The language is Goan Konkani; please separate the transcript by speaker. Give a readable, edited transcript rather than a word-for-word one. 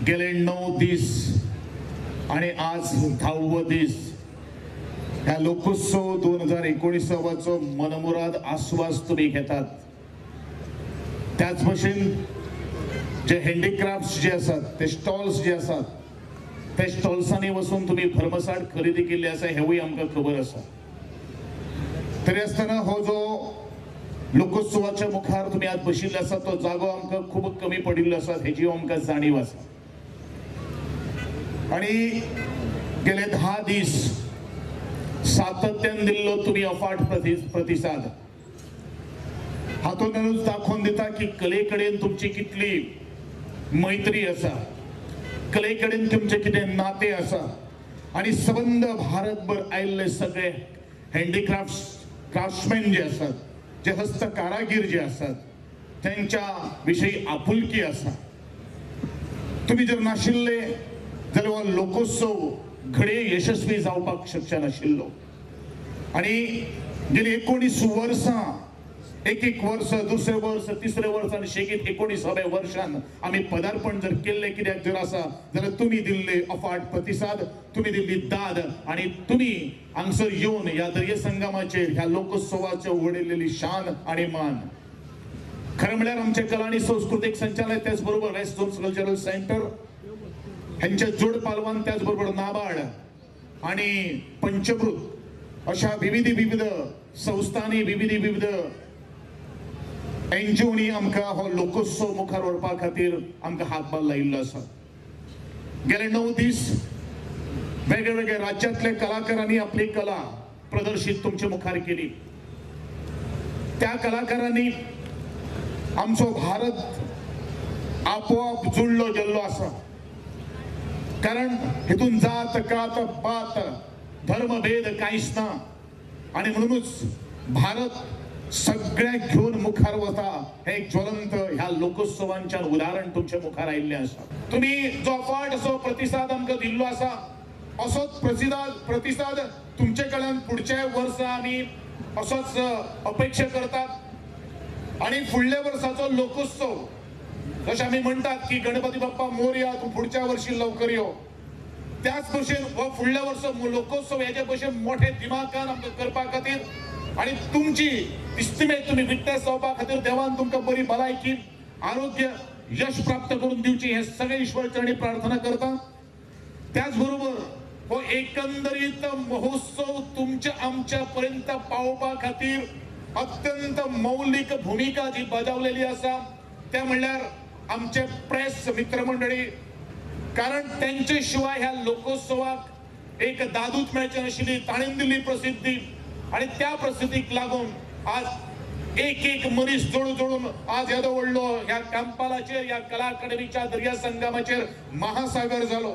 Speaker 1: गेले 9 दीस आणि आज 10वो दीस ह्या लोकोत्सव 2019वाचो मनमुराद आस्वाद तुम्ही घेतात। त्याच भशेन जे हँडीक्राफ्ट्स जे आसात ते स्टॉल्स जे आसात ते स्टॉल्सांनी वचून तुम्ही भरमसाठ खरेदी केल्ली आसा हेवूय आमकां खबर आसा। तरी आसतना हो जो लोकोत्सवाच्या मुखार तुम्ही आज बशिल्ले आसा तो जागो आमकां खूब कमी पडिल्लो आसा हेजी आमकां जाणीव आसा। आणि गेले 10 दीस सातत्यान दिल्लो तुम्ही अफाट प्रतिसाद हातूंतल्यानूच दाखोवन दिता की कले कडेन तुमची कितली मैत्री आसा, कले कडेन तुमचें कितें नातें आसा आणि सबंद भारतभर आयिल्ले सगळे हँडीक्राफ्ट क्राफ्ट्समॅन जे आसात, जे हस्त कारागीर जे आसात त्यांच्या विशयी आपुलकी आसा। तुम्ही जर नाशिल्ले जाल्यार हो लोकोत्सव घडये यशस्वी जावपाक शकचे नाशिल्लो। आणि गेली 19 वर्सां, एक एक वर्स, दुसरें वर्स, तिसरें वर्स आनी शेगीत 19व्या वर्षान आमी पदार्पण जर केल्लें कित्याक जर आसा जाल्यार तुमी दिल्ले अफाट प्रतिसाद, तुमी दिल्ली दाद आनी तुमी हांगसर येवन ह्या दर्या संगमाचेर ह्या लोकोत्सवाचेर उडयलेली शान आनी मान। खरें म्हळ्यार आमचें कला आनी संस्कृतीक संचालय त्याच बरोबर वेस्ट झोन कल्चरल सेंटर हेंच्या जोड पालवान त्याच बरोबर नाबार्ड आनी पंचकृत अशा विविध विविध संस्थांनी विविध विविध एनजीओनी आमकां हो लोकोत्सव मुखार व्हरपा खातीर आमकां हातभार लायिल्लो आसा। गेले 9 दीस वेगळे वेगळे राज्यांतले कलाकारांनी आपली कला प्रदर्शीत तुमचे मुखार केली। त्या कलाकारांनी आमचो भारत आपोआप जुळलो गेल्लो आसा, कारण हितून जात कात पात धर्मभेद कांयच ना आनी म्हणूनच भारत सगळ्याक घेवन मुखार वता हे एक ज्वलंत ह्या लोकोत्सवांच्यान उदाहरण तुमच्या मुखार आयिल्लें आसा। तुमी जो अफाट असो प्रतिसाद आमकां दिल्लो आसा असोच प्रतिसाद तुमचे कडल्यान फुडच्या वर्सा आमी असोच अपेक्षा करतात आनी फुडल्या वर्साचो लोकोत्सव जशें आमी म्हणटात की गणपती बाप्पा मोरया, तूं फुडच्या वर्सी लवकर यो, त्याच भशेन हो फुडल्या वर्सा लोकोत्सव हेजे भशेन मोठे दिमाखान आमकां करपा खातीर आनी तुमची इस्तिमेत तुमी विटनेस जावपा खातीर देवान तुमकां बरी भलायकी, आरोग्य, यश प्राप्त करून दिवची हे सगळे ईश्वर चरणी प्रार्थना करता। त्याच बरोबर हो एकंदरीत महोत्सव तुमच्या आमच्या पर्यंत पावोवपा खातीर अत्यंत मौलिक भूमिका जी बजावलेली आसा त्या म्हणल्यार आमचे प्रेस मित्रमंडळी, कारण तेंचे शिवाय ह्या लोकोत्सवाक एक दादूच मेळचे नाशिल्ली, ताणें दिल्ली प्रसिद्धी आनी त्या प्रसिद्धीक लागून आज एक एक मनीस जोडून जोडून आज येदो व्हडलो ह्या कांपालाचेर, ह्या कला अकादमीच्या दर्या संगमाचेर महासागर जालो।